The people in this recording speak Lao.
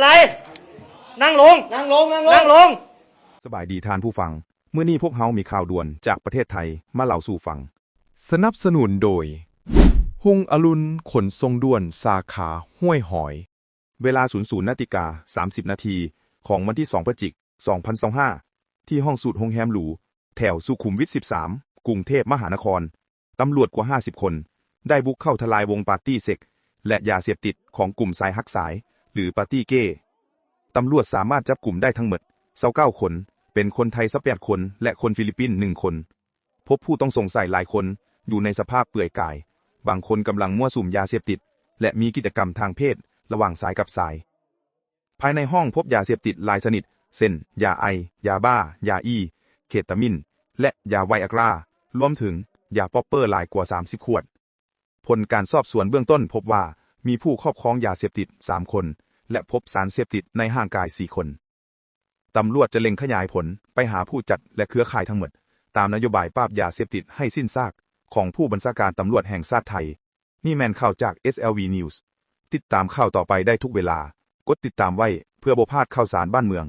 ໄລ ນັ່ງລົງ ນັ່ງລົງ ນັ່ງລົງ ນັ່ງລົງ. ສະບາຍດີທ່ານຜູ້ຟັງ, ມື້ນີ້ພວກເຮົາມີຂ່າວດ່ວນຈາກປະເທດໄທມາເລົ່າສູ່ຟັງ. ສະໜັບສະໜູນໂດຍ ຮຸ່ງອະລຸນຂົນສົ່ງດ່ວນສາຂາຫ້ວຍຫອຍ. ເວລາ ສູນນາຕິກາ ສາມສິບນາທີ ຂອງວັນທີ ສອງ ພະຈິກ ສອງພັນຊາວຫ້າ ທີ່ຫ້ອງສູດໂຮງແຮມຫຼູ ແຖວສຸຂຸມວິດ ສິບສາມ ກຸງເທບມະຫານະຄອນ, ຕຳຫຼວດກວ່າ ຫ້າສິບຄົນ ໄດ້ບຸກເຂົ້າທະລາຍວົງປາຕີ້ເຊັກ ແລະ ຢາເສບຕິດຂອງກຸ່ມຊາຍຮັກຊາຍ ຫຼື ປາຕີ້ເກ. ຕຳຫຼວດສາມາດຈັບກຸມໄດ້ທັງໝົດ ຊາວເກົ້າຄົນ, ເປັນຄົນໄທ ຊາວແປດຄົນ ແລະ ຄົນຟີລິບປິນ ໜຶ່ງຄົນ. ພົບຜູ້ຕ້ອງສົງໄສຫຼາຍຄົນຢູ່ໃນສະພາບເປືອຍກາຍ, ບາງຄົນກຳລັງມົ້ວສຸມຢາເສບຕິດ ແລະ ມີກິດຈະກຳທາງເພດລະຫວ່າງຊາຍກັບຊາຍ. ພາຍໃນຫ້ອງພົບຢາເສບຕິດຫຼາຍຊະນິດ ເຊັ່ນ ຢາໄອ, ຢາບ້າ, ຢາອີ, ເຄຕາມິນ ແລະ ຢາໄວອາກຣາ, ລວມເຖິງຢາປັອບເປີຫຼາຍກວ່າ ສາມສິບຂວດ. ຜົນການສອບສວນເບື້ອງຕົ້ນພົບວ່າ ມີຜູ້ຄອບຄອງຢາເສບຕິດ ສາມຄົນ ແລະ ພົບສານເສບຕິດໃນຮ່າງກາຍ ສີ່ຄົນ. ຕຳຫຼວດຈະເລັ່ງຂະຫຍາຍຜົນໄປຫາຜູ້ຈັດ ແລະ ເຄືອຂ່າຍທັງໝົດ ຕາມນະໂຍບາຍປາບຢາເສບຕິດໃຫ້ສິ້ນຊາກ ຂອງຜູ້ບັນຊາການຕຳຫຼວດແຫ່ງຊາດໄທ. ນີ້ແມ່ນຂ່າວຈາກ ເອສແອລວີ News. ຕິດຕາມຂ່າວຕໍ່ໄປໄດ້ທຸກເວລາ. ກົດຕິດຕາມໄວ້ເພື່ອບໍ່ພາດຂ່າວສານບ້ານເມືອງ.